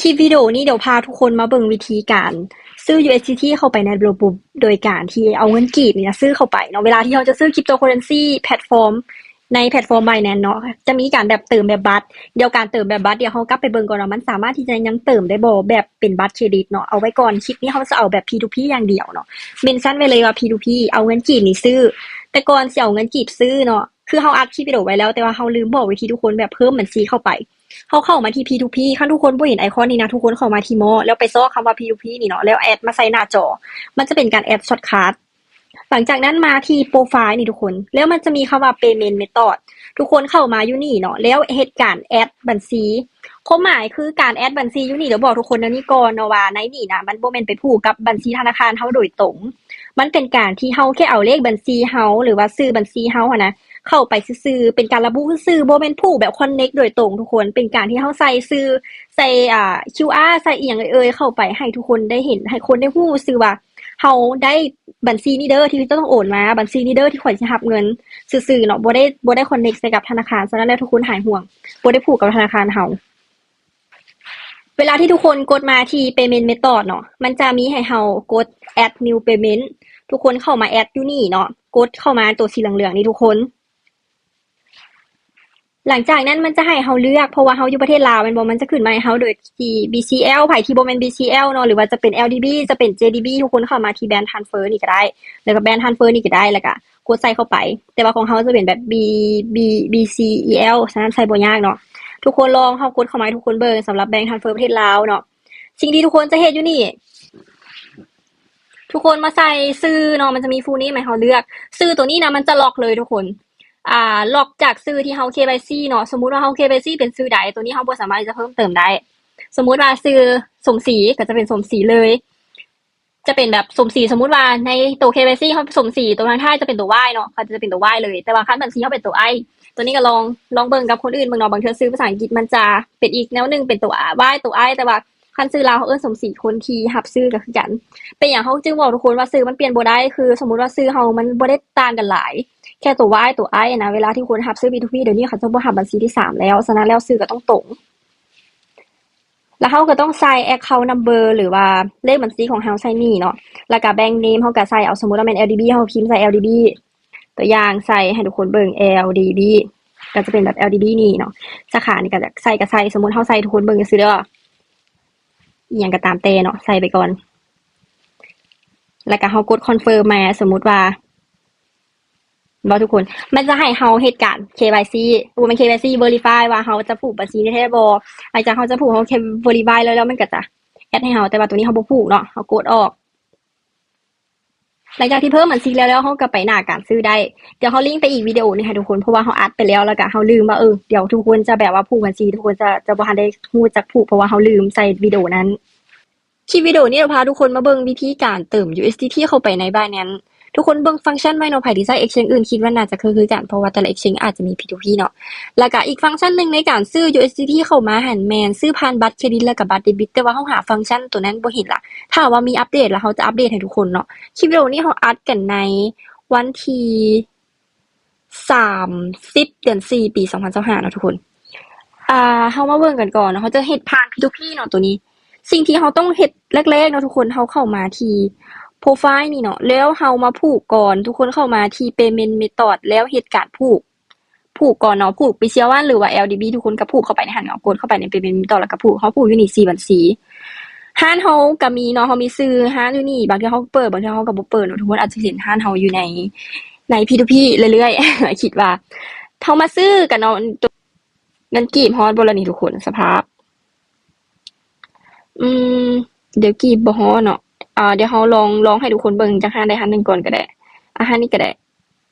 ຄລິບວິດີໂອນີ້ດຽວພາທຸກຄົນມາເບິ່ງວິທີການຊື້ USDT ເຂົ້າໄປໃນລະບົບ ໂດຍການທີ່ເອົາເງິນກີບນີ້ນະຊື້ເຂົ້າໄປເນາະ. ເວລາທີ່ເຮົາຈະຊື້ cryptocurrency ແພລດຟອມ ໃນແພລດຟອມ Binance ເນາະ ຈະມີການແບບເຕີມແບບບັດ. ດຽວການເຕີມແບບບັດ ດຽວເຮົາກັບໄປເບິ່ງກ່ອນວ່າມັນສາມາດທີ່ຈະຍັງເຕີມໄດ້ບໍ່ ແບບເປັນບັດເຄຣດິດເນາະ. ເອົາໄວ້ກ່ອນ ຄລິບນີ້ເຮົາຈະເອົາແບບ P2P ຢ່າງດຽວເນາະ. ເມັນຊັນໄວ້ເລີຍວ່າ P2P ເອົາເງິນກີບນີ້ຊື້. ແຕ່ກ່ອນຊິເອົາເງິນກີບຊື້ເນາະ ຄືເຮົາອັດຄລິບວິດີໂອໄວ້ແລ້ວ ແຕ່ວ່າເຮົາລືມບອກວິທີທຸກຄົນແບບເພີ່ມບັນຊີເຂົ້າໄປ. ເຮົາເຂົ້າມາທີ່ P2P ຄັນທຸກຄົນບໍ່ເຫັນໄອຄອນນີ້ນະ ທຸກຄົນເຂົ້າມາທີ່ More ແລ້ວໄປຊອກຄຳວ່າ P2P ນີ້ເນາະ ແລ້ວແອັດມາໃສ່ໜ້າຈໍ. ມັນຈະເປັນການແອັດ shortcut. ຫຼັງຈາກນັ້ນມາທີ່ profile ນີ້ທຸກຄົນ ແລ້ວມັນຈະມີຄຳວ່າ payment method. ທຸກຄົນເຂົ້າມາຢູ່ນີ້ເນາະ ແລ້ວເຮັດການແອັດບັນຊີ. ຄວາມໝາຍຄືການແອັດບັນຊີຢູ່ນີ້ ດຽວບອກທຸກຄົນແນວນີ້ກ່ອນເນາະ ວ່າໃນນີ້ນະ ມັນບໍ່ແມ່ນໄປຜູກກັບບັນຊີທະນາຄານເຮົາໂດຍຕົງ. ມັນເປັນການທີ່ເຮົາແຄ່ເອົາເລກບັນຊີເຮົາ ຫຼືວ່າຊື່ບັນຊີເຮົາຫັ້ນນະ ເຂົ້າໄປຊື່ໆ ເປັນການລະບຸຊື່ໆ ບໍ່ແມ່ນຜູກແບບ connect ໂດຍຕົງທຸກຄົນ. ເປັນການທີ່ເຮົາໃສ່ຊື່ ໃສ່ ອ່າ QR ໃສ່ອີ່ຫຍັງເອີຍໆ ເຂົ້າໄປໃຫ້ທຸກຄົນໄດ້ເຫັນ ໃຫ້ຄົນໄດ້ຮູ້ຊື່ວ່າ ເຮົາໄດ້ບັນຊີນີ້ເດີທີ່ເຈົ້າຕ້ອງໂອນມາ ບັນຊີນີ້ເດີທີ່ຂ້ອຍຊິຮັບເງິນຊື່ໆເນາະ ບໍ່ໄດ້ ບໍ່ໄດ້ connect ໃສ່ກັບທະນາຄານ. ສະນັ້ນແລ້ວທຸກຄົນຫາຍຫ່ວງ ບໍ່ໄດ້ຜູກກັບທະນາຄານເຮົາ. ເວລາທີ່ທຸກຄົນກົດມາທີ່ payment method ເນາະ ມັນຈະມີໃຫ້ເຮົາກົດ add new payment. ທຸກຄົນເຂົ້າມາ add ຢູ່ນີ້ເນາະ ກົດເຂົ້າມາໂຕສີເຫຼືອງໆນີ້ທຸກຄົນ. ຫຼັງຈາກນັ້ນມັນຈະໃຫ້ເຮົາເລືອກ ເພາະວ່າເຮົາຢູ່ປະເທດລາວແມ່ນບໍ່ ມັນຈະຂຶ້ນມາໃຫ້ເຮົາໂດຍທີ່ BCL ໃຜທີ່ບໍ່ແມ່ນ BCL ເນາະ ຫຼືວ່າຈະເປັນ LDB ຈະເປັນ JDB ທຸກຄົນເຂົ້າມາທີ່ bank transfer ນີ້ກໍໄດ້ ແລ້ວກໍ bank transfer ນີ້ກໍໄດ້ ແລ້ວກໍກົດໃສ່ເຂົ້າໄປ. ແຕ່ວ່າຂອງເຮົາຈະເປັນແບບ B B BCEL ສະນັ້ນໃສ່ບໍ່ຍາກເນາະ. ທຸກຄົນລອງ ເຮົາກົດເຂົ້າມາໃຫ້ທຸກຄົນເບິ່ງ ສຳລັບ bank transfer ປະເທດລາວເນາະ. ສິ່ງທີ່ທຸກຄົນຈະເຮັດຢູ່ນີ້ ທຸກຄົນມາໃສ່ຊື່ເນາະ ມັນຈະມີ full name ໃຫ້ເຮົາເລືອກ. ຊື່ໂຕນີ້ນະ ມັນຈະລັອກເລີຍທຸກຄົນ ອ່າ ລັອກຈາກຊື່ທີ່ເຮົາ KYC ເນາະ. ສົມມຸດວ່າເຮົາ KYC ເປັນຊື່ໃດ ໂຕນີ້ເຮົາບໍ່ສາມາດທີ່ຈະເພີ່ມເຕີມໄດ້. ສົມມຸດວ່າຊື່ສົມສີ ກໍຈະເປັນສົມສີເລີຍ ຈະເປັນແບບສົມສີ. ສົມມຸດວ່າໃນໂຕ KYC ເຮົາສົມສີ ໂຕທາງທ້າຍຈະເປັນໂຕ Y ເນາະ ເຂົາຈະເປັນໂຕ Y ເລີຍ. ແຕ່ວ່າຄັນບັນຊີເຮົາເປັນໂຕ I ໂຕນີ້ກໍລອງ ລອງເບິ່ງກັບຄົນອື່ນເບິ່ງເນາະ ບາງເທື່ອຊື່ພາສາອັງກິດມັນຈະເປັນອີກແນວໜຶ່ງ ເປັນໂຕ Y ໂຕ I ແຕ່ວ່າ ຄັນຊື່ລາວເຮົາເອີ້ນສົມສີ ຄົນທີ່ຮັບຊື້ກໍຄືກັນ. ເປັນຫຍັງເຮົາຈຶ່ງບອກທຸກຄົນວ່າຊື່ມັນປ່ຽນບໍ່ໄດ້ ຄືສົມມຸດວ່າຊື່ເຮົາມັນບໍ່ໄດ້ຕ່າງກັນຫຼາຍ ແຄ່ໂຕ Y ໂຕ I ນະ. ເວລາທີ່ຄົນຮັບຊື້ P2P ດຽວນີ້ເຂົາຈະບໍ່ຮັບບັນຊີທີສາມແລ້ວ ສະນັ້ນແລ້ວຊື່ກໍຕ້ອງຕົງ ແລ້ວເຮົາກໍຕ້ອງໃສ່ account number ຫຼືວ່າເລກບັນຊີຂອງເຮົາໃສ່ນີ້ເນາະ ແລ້ວກໍ bank name ເຮົາກໍໃສ່ເອົາ ສົມມຸດວ່າແມ່ນ LDB ເຮົາພິມໃສ່ LDB ຕົວຢ່າງໃສ່ໃຫ້ທຸກຄົນເບິ່ງ LDB ກໍຈະເປັນແບບ LDB ນີ້ເນາະ. ສາຂານີ້ກໍຈະໃສ່ກໍໃສ່ ສົມມຸດເຮົາໃສ່ ທຸກຄົນເບິ່ງຊື່ໆເດີ ອີ່ຫຍັງກໍຕາມແຕ່ເນາະ ໃສ່ໄປກ່ອນ ແລ້ວກໍເຮົາກົດ confirm ມາ. ສົມມຸດວ່າ ບໍ່ ທຸກຄົນ ມັນຈະໃຫ້ເຮົາເຮັດການ KYC ບໍ່ແມ່ນ KYC verify ວ່າເຮົາຈະຜູກບັນຊີນີ້ແທ້ບໍ່. ຫຼັງຈາກເຮົາຈະຜູກ ເຮົາ verify ແລ້ວ ແລ້ວມັນກໍຈະ add ໃຫ້ເຮົາ ແຕ່ວ່າໂຕນີ້ເຮົາບໍ່ຜູກເນາະ ເຮົາກົດອອກ. ຫຼັງຈາກທີ່ເພີ່ມບັນຊີແລ້ວ ແລ້ວເຮົາກໍໄປໜ້າການຊື້ໄດ້. ດຽວເຮົາລິງໄປອີກວິດີໂອໜຶ່ງໃຫ້ທຸກຄົນ ເພາະວ່າເຮົາອັດໄປແລ້ວ ແລ້ວກໍເຮົາລືມວ່າ ເອີ ດຽວທຸກຄົນຈະແບບວ່າຜູກບັນຊີ ທຸກຄົນຈະ ຈະບໍ່ທັນໄດ້ຮູ້ຈັກຜູກ ເພາະວ່າເຮົາລືມໃສ່ວິດີໂອນັ້ນ. ຄລິບວິດີໂອນີ້ຈະພາທຸກຄົນມາເບິ່ງວິທີການເຕີມ USDT ເຂົ້າໄປໃນ Binance. ທຸກຄົນເບິ່ງຟັງຊັນໄວ້ເນາະ ໃຜທີ່ໃຊ້ Exchange ອື່ນ ຄິດວ່າໜ້າຈະຄື ຄືກັນ ເພາະວ່າແຕ່ລະ Exchange ອາດຈະມີ P2P ເນາະ. ແລ້ວກະອີກຟັງຊັນໜຶ່ງໃນການຊື້ USDT ເຂົ້າມາຫັ້ນແມ່ນຊື້ຜ່ານບັດເຄຣດິດ ແລ້ວກະບັດເດບິດ ແຕ່ວ່າເຮົາຫາຟັງຊັນໂຕນັ້ນບໍ່ເຫັນລະ. ຖ້າວ່າມີອັບເດດລະ ເຮົາຈະອັບເດດໃຫ້ທຸກຄົນເນາະ. ຄລິບວິດີໂອນີ້ເຮົາອັດກັນໃນວັນທີ ສາມສິບ ເດືອນສີ່ ປີສອງພັນຊາວຫ້າເນາະທຸກຄົນ. ອ່າ ເຮົາມາເບິ່ງກັນກ່ອນເນາະ ເຮົາຈະເຮັດຜ່ານ P2P ເນາະ ໂຕນີ້. ສິ່ງທີ່ເຮົາຕ້ອງເຮັດແລກໆເນາະທຸກຄົນ ເຮົາເຂົ້າມາທີ່ profile ນີ້ເນາະ ແລ້ວເຮົາມາຜູກກ່ອນ. ທຸກຄົນເຂົ້າມາທີ່ payment method ແລ້ວເຮັດການຜູກ ຜູກກ່ອນເນາະ ຜູກ BCEL One ຫຼືວ່າ LDB ທຸກຄົນກໍຜູກເຂົ້າໄປໃນຫັ້ນເນາະ ກົດເຂົ້າໄປໃນ payment method ແລ້ວກໍຜູກ. ເຮົາຜູກຢູ່ນີ້ ສີ່ບັນຊີ. ຮ້ານເຮົາກໍມີເນາະ ເຮົາມີຊື່ຮ້ານຢູ່ນີ້ ບາງເທື່ອເຮົາກໍເປີດ ບາງເທື່ອເຮົາກໍບໍ່ເປີດເນາະ. ທຸກຄົນອາດຈະເຫັນຮ້ານເຮົາຢູ່ໃນ ໃນ P2P ເລື້ອຍໆ ຄິດວ່າ ເຮົາມາຊື້ກັນເນາະ. ເງິນກີບຮອດບໍ່ລະນີ້ທຸກຄົນ ສະພາບ ອືມ ດຽວກີບບໍ່ຮອດເນາະ. ອ່າ ດຽວເຮົາລອງ ລອງໃຫ້ທຸກຄົນເບິ່ງຈັກຮ້ານໃດຮ້ານໜຶ່ງກ່ອນກໍໄດ້. ອ່າ ຮ້ານນີ້ກໍໄດ້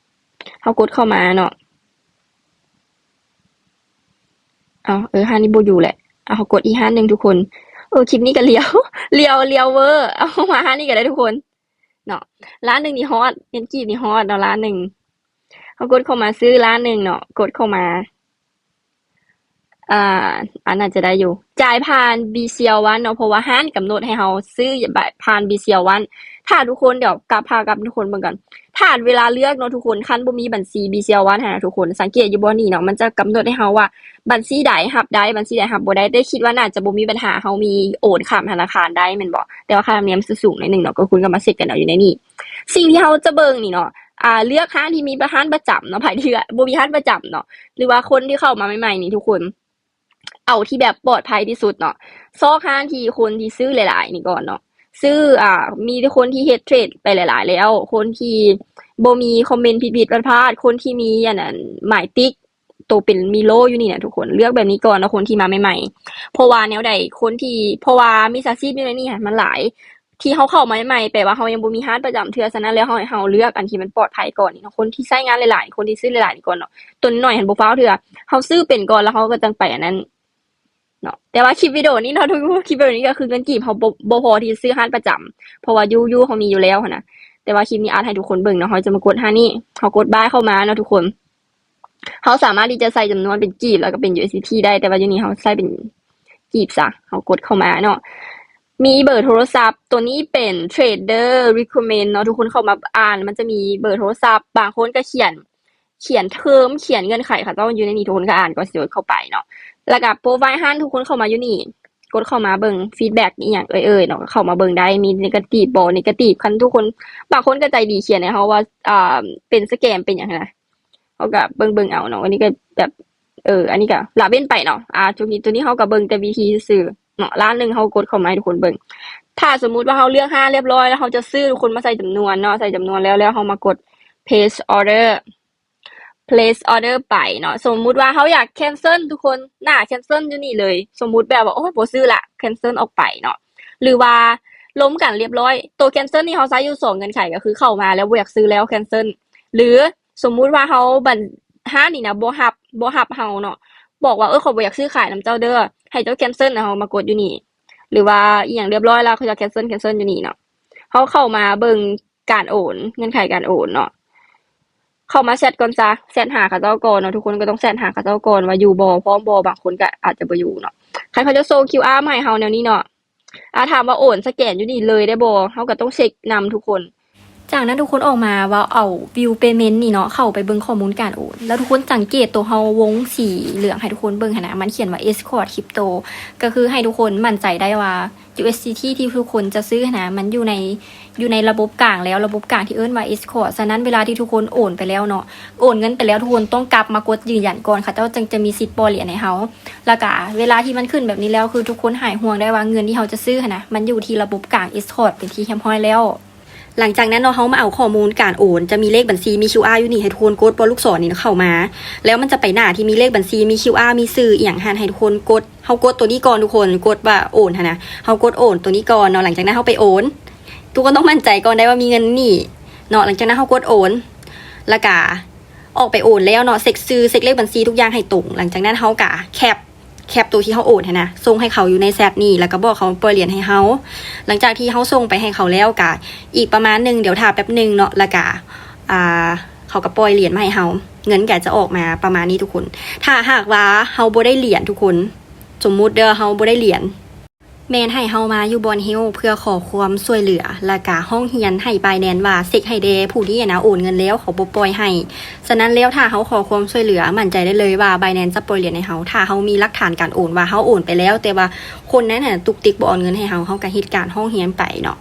ເຮົາກົດເຂົ້າມາເນາະ. ເອົາ ເອີ ຮ້ານນີ້ບໍ່ຢູ່ແຫຼະ. ເອົາ ເຮົາກົດອີກຮ້ານໜຶ່ງທຸກຄົນ. ເອີ ຄລິບນີ້ກໍລ້ຽວ ລ້ຽວ ລ້ຽວເວີ. ເອົາ ມາຮ້ານນີ້ກໍໄດ້ທຸກຄົນເນາະ. ລ້ານໜຶ່ງນີ້ຮອດ ເງິນກີບນີ້ຮອດເນາະ ລ້ານໜຶ່ງ. ເຮົາກົດເຂົ້າມາຊື້ລ້ານໜຶ່ງເນາະ ກົດເຂົ້າມາ. ອ່າ ອັນໜ້າຈະໄດ້ຢູ່ ຈ່າຍຜ່ານ BCEL One ເນາະ ເພາະວ່າຮ້ານກຳນົດໃຫ້ເຮົາຊື້ ບ- ຜ່ານ BCEL One. ຖ້າທຸກຄົນ ດຽວກັບ ພາກັບທຸກຄົນເບິ່ງກ່ອນ. ຖ້າ ຂາດເວລາເລືອກເນາະທຸກຄົນ ຄັນບໍ່ມີບັນຊີ BCL One ຫັ້ນນະທຸກຄົນ ສັງເກດຢູ່ບໍ່ນີ້ເນາະ ມັນຈະກຳນົດໃຫ້ເຮົາວ່າບັນຊີໃດຮັບໄດ້ ບັນຊີໃດຮັບບໍ່ໄດ້ ແຕ່ຄິດວ່າໜ້າຈະບໍ່ມີບັນຫາ ເຮົາມີໂອນຂ້າມທະນາຄານໄດ້ແມ່ນບໍ່? ແຕ່ວ່າຄ່າທຳນຽມຈະສູງໜ້ອຍໜຶ່ງເນາະ ກໍຄຸນກໍມາເຊັກກັນເອົາຢູ່ໃນນີ້. ສິ່ງທີ່ເຮົາຈະເບິ່ງນີ້ເນາະ ອ່າ ເລືອກຮ້ານທີ່ມີຮ້ານປະຈຳເນາະ ໃຜທີ່ວ່າບໍ່ມີຮ້ານປະຈຳເນາະ ຫຼືວ່າຄົນທີ່ເຂົ້າມາໃໝ່ໆນີ້ທຸກຄົນ ເອົາທີ່ແບບປອດໄພທີ່ສຸດເນາະ ຊອກຮ້ານທີ່ຄົນທີ່ຊື້ຫຼາຍໆນີ້ກ່ອນເນາະ ຊື້ ອ່າ ມີແຕ່ຄົນທີ່ເຮັດເທຣດໄປຫຼາຍໆແລ້ວ ຄົນທີ່ບໍ່ມີຄອມເມັນຜິດໆພາດໆ ຄົນທີ່ມີອັນນັ້ນ ໝາຍຕິກ ໂຕເປັນມີໂລຢູ່ນີ້ນະທຸກຄົນ ເລືອກແບບນີ້ກ່ອນເນາະ ຄົນທີ່ມາໃໝ່ໆ ເພາະວ່າແນວໃດ ຄົນທີ່ ເພາະວ່າມິດສາຊີບຢູ່ໃນນີ້ຫັ້ນມັນຫຼາຍ ທີ່ເຮົາເຂົ້າມາໃໝ່ໆ ແປວ່າເຮົາຍັງບໍ່ມີຮ້ານປະຈຳເທື່ອ ສະນັ້ນແລ້ວເຮົາ ໃຫ້ເຮົາເລືອກອັນທີ່ມັນປອດໄພກ່ອນນີ້ເນາະ ຄົນທີ່ໃຊ້ງານຫຼາຍໆ ຄົນທີ່ຊື້ຫຼາຍໆນີ້ກ່ອນເນາະ ໂຕນ້ອຍຫັ້ນບໍ່ຟ້າວເທື່ອ ເຮົາຊື້ເປັນກ່ອນ ແລ້ວເຮົາກໍຈັ່ງໄປອັນນັ້ນເນາະ. ແຕ່ວ່າຄລິບວິດີໂອນີ້ເນາະ ທຸກຄົນ ຄລິບວິດີໂອນີ້ກໍຄືເງິນກີບເຮົາບໍ່ ບໍ່ພໍທີ່ຈະຊື້ຮ້ານປະຈຳ ເພາະວ່າຢູ່ ຢູ່ເຮົາມີຢູ່ແລ້ວຫັ້ນນະ ແຕ່ວ່າຄລິບນີ້ອັດໃຫ້ທຸກຄົນເບິ່ງເນາະ ເຮົາຈະມາກົດຮ້ານນີ້ ເຮົາກົດບາຍເຂົ້າມາເນາະທຸກຄົນ ເຮົາສາມາດທີ່ຈະໃສ່ຈຳນວນເປັນກີບ ແລ້ວກໍເປັນ USDT ໄດ້ ແຕ່ວ່າຢູ່ນີ້ເຮົາໃສ່ເປັນ ກີບຊະ ເຮົາກົດເຂົ້າມາເນາະ ມີເບີໂທລະສັບ ໂຕນີ້ເປັນ Trader Recommend ເນາະ ທຸກຄົນເຂົ້າມາອ່ານ ມັນຈະມີເບີໂທລະສັບ ບາງຄົນກໍຂຽນ ຂຽນເທີມ ຂຽນເງື່ອນໄຂເຂົາເຈົ້າຢູ່ໃນນີ້ ທຸກຄົນກໍອ່ານກ່ອນຊິກົດເຂົ້າໄປເນາະ ແລ້ວກໍ Profile ຫັ້ນ ທຸກຄົນເຂົ້າມາຢູ່ນີ້ ກົດເຂົ້າມາເບິ່ງ feedback ອີ່ຫຍັງເອີ່ຍໆເນາະ ເຂົ້າມາເບິ່ງໄດ້ ມີ negative ບໍ່ negative ຄັນທຸກຄົນ ບາງຄົນກໍໃຈດີຂຽນໃຫ້ເຮົາວ່າ ອ່າ ເປັນສະແກມ ເປັນຫຍັງຫັ້ນນະ ເຮົາກໍເບິ່ງໆເອົາເນາະ ອັນນີ້ກໍແບບ ເອີ ອັນນີ້ກໍລະເວັ້ນໄປເນາະ ອ່າ ຈຸດນີ້ ຈຸດນີ້ເຮົາກໍເບິ່ງແຕ່ວິທີຊື່ໆເນາະ ລ້ານໜຶ່ງເຮົາກົດເຂົ້າມາໃຫ້ທຸກຄົນເບິ່ງ ຖ້າສົມມຸດວ່າເຮົາເລືອກຮ້ານຮຽບຮ້ອຍແລ້ວ ເຮົາຈະຊື້ ທຸກຄົນມາໃສ່ຈຳນວນເນາະ ໃສ່ຈຳນວນແລ້ວ ແລ້ວເຮົາມາກົດ place order place order ໄປເນາະ ສົມມຸດວ່າເຮົາຢາກ cancel ທຸກຄົນ ໜ້າ cancel ຢູ່ນີ້ເລີຍ ສົມມຸດແບບວ່າ ໂອ້ຍ ບໍ່ຊື້ລະ cancel ອອກໄປເນາະ ຫຼືວ່າລົມກັນຮຽບຮ້ອຍ ໂຕ cancel ນີ້ເຮົາໃຊ້ຢູ່ສອງເງື່ອນໄຂ ກໍຄືເຂົ້າມາແລ້ວບໍ່ຢາກຊື້ແລ້ວ cancel ຫຼື ສົມມຸດວ່າເຮົາບັນ ຮ້ານນີ້ນະບໍ່ຮັບ ບໍ່ຮັບເຮົາເນາະ ບອກວ່າ ເອີ ຂ້ອຍບໍ່ຢາກຊື້ຂາຍນຳເຈົ້າເດີ ໃຫ້ເຈົ້າ cancel ນະ ເຮົາມາກົດຢູ່ນີ້ ຫຼືວ່າອີ່ຫຍັງຮຽບຮ້ອຍແລ້ວ ເຂົາຈະ cancel cancel ຢູ່ນີ້ເນາະ ເຮົາເຂົ້າມາເບິ່ງການໂອນ ເງື່ອນໄຂການໂອນເນາະ ເຂົ້າມາແຊັດກ່ອນຊະ ແຊັດຫາເຂົາເຈົ້າກ່ອນເນາະ ທຸກຄົນກໍຕ້ອງແຊັດຫາເຂົາເຈົ້າກ່ອນວ່າຢູ່ບໍ່ ພ້ອມບໍ່ ບາງຄົນກໍອາດຈະບໍ່ຢູ່ເນາະ ຄັນເຂົາເຈົ້າສົ່ງ QR ມາໃຫ້ເຮົາແນວນີ້ເນາະ ອາ ຖາມວ່າໂອນສະແກນຢູ່ນີ້ເລີຍໄດ້ບໍ່ ເຮົາກໍຕ້ອງເຊັກນຳທຸກຄົນ ຈາກນັ້ນທຸກຄົນອອກມາວ່າເອົາ view payment ນີ້ເນາະ ເຂົ້າໄປເບິ່ງຂໍ້ມູນການໂອນ ແລ້ວທຸກຄົນສັງເກດໂຕເຮົາວົງສີເຫຼືອງໃຫ້ທຸກຄົນເບິ່ງຫັ້ນນະ ມັນຂຽນວ່າ Escort Crypto ກໍຄືໃຫ້ທຸກຄົນໝັ້ນໃຈໄດ້ວ່າ USDT ທີ່ທຸກຄົນຈະຊື້ຫັ້ນນະ ມັນຢູ່ໃນ ຢູ່ໃນລະບົບກາງແລ້ວ ລະບົບກາງທີ່ເອີ້ນວ່າ Escort ສະນັ້ນເວລາທີ່ທຸກຄົນໂອນໄປແລ້ວເນາະ ໂອນເງິນໄປແລ້ວ ທຸກຄົນຕ້ອງກັບມາກົດຢືນຢັນກ່ອນ ເຂົາເຈົ້າຈຶ່ງຈະມີສິດປ່ອຍຫຼຽນໃຫ້ເຮົາ ແລ້ວກະເວລາທີ່ມັນຂຶ້ນແບບນີ້ແລ້ວ ຄືທຸກຄົນຫາຍຫ່ວງໄດ້ວ່າເງິນທີ່ເຮົາຈະຊື້ຫັ້ນນະ ມັນຢູ່ທີ່ລະບົບກາງ Escort ເປັນທີ່ຮຽບຮ້ອຍແລ້ວ. ຫຼັງຈາກນັ້ນເນາະ ເຮົາມາເອົາຂໍ້ມູນການໂອນ ຈະມີເລກບັນຊີ ມີ QR ຢູ່ນີ້ ໃຫ້ທຸກຄົນກົດບໍ່ ລູກສອນນີ້ເຂົ້າມາ ແລ້ວມັນຈະໄປໜ້າທີ່ມີເລກບັນຊີ ມີ QR ມີຊື່ອີ່ຫຍັງຫັ້ນ ໃຫ້ທຸກຄົນກົດ ເຮົາກົດໂຕນີ້ກ່ອນທຸກຄົນ ກົດວ່າໂອນຫັ້ນນະ ເຮົາກົດໂອນໂຕນີ້ກ່ອນເນາະ ຫຼັງຈາກນັ້ນເຮົາໄປໂອນ ທຸກຄົນຕ້ອງໝັ້ນໃຈກ່ອນໄດ້ວ່າມີເງິນນີ້ເນາະ ຫຼັງຈາກນັ້ນເຮົາກົດໂອນ ແລ້ວກະອອກໄປໂອນແລ້ວເນາະ ເຊັກຊື່ ເຊັກເລກບັນຊີ ທຸກຢ່າງໃຫ້ຕົງ ຫຼັງຈາກນັ້ນເຮົາກະແຄັບ ແຄັບໂຕທີ່ເຮົາໂອນຫັ້ນນະ ສົ່ງໃຫ້ເຂົາຢູ່ໃນແຊັດນີ້ ແລ້ວກໍບອກເຂົາປ່ອຍຫຼຽນໃຫ້ເຮົາ ຫຼັງຈາກທີ່ເຮົາສົ່ງໄປໃຫ້ເຂົາແລ້ວ ກະອີກປະມານໜຶ່ງ ດຽວຖ້າແປັບໜຶ່ງເນາະ ແລ້ວກະ ອ່າ ເຂົາກໍປ່ອຍຫຼຽນມາໃຫ້ເຮົາ ເງິນກໍຈະອອກມາປະມານນີ້ທຸກຄົນ ຖ້າຫາກວ່າເຮົາບໍ່ໄດ້ຫຼຽນທຸກຄົນ ສົມມຸດເດີ ເຮົາບໍ່ໄດ້ຫຼຽນ ແມ່ນໃຫ້ເຮົາມາຢູ່ Bond Hill ເພື່ອຂໍຄວາມຊ່ວຍເຫຼືອ ແລ້ວກະຮ້ອງຮຽນໃຫ້ Binance ວ່າເຊັກໃຫ້ແດ່ ຜູ້ນີ້ນະໂອນເງິນແລ້ວ ເຂົາບໍ່ປ່ອຍໃຫ້ ສະນັ້ນແລ້ວ ຖ້າເຮົາຂໍຄວາມຊ່ວຍເຫຼືອ ໝັ້ນໃຈໄດ້ເລີຍວ່າ Binance ຈະປ່ອຍຫຼຽນໃຫ້ເຮົາ ຖ້າເຮົາມີຫຼັກຖານການໂອນວ່າເຮົາໂອນໄປແລ້ວ ແຕ່ວ່າຄົນນັ້ນນະຕຸກຕິກບໍ່ໂອນເງິນໃຫ້ເຮົາ ເຮົາກະເຮັດການຮ້ອງຮຽນໄປເນາະ.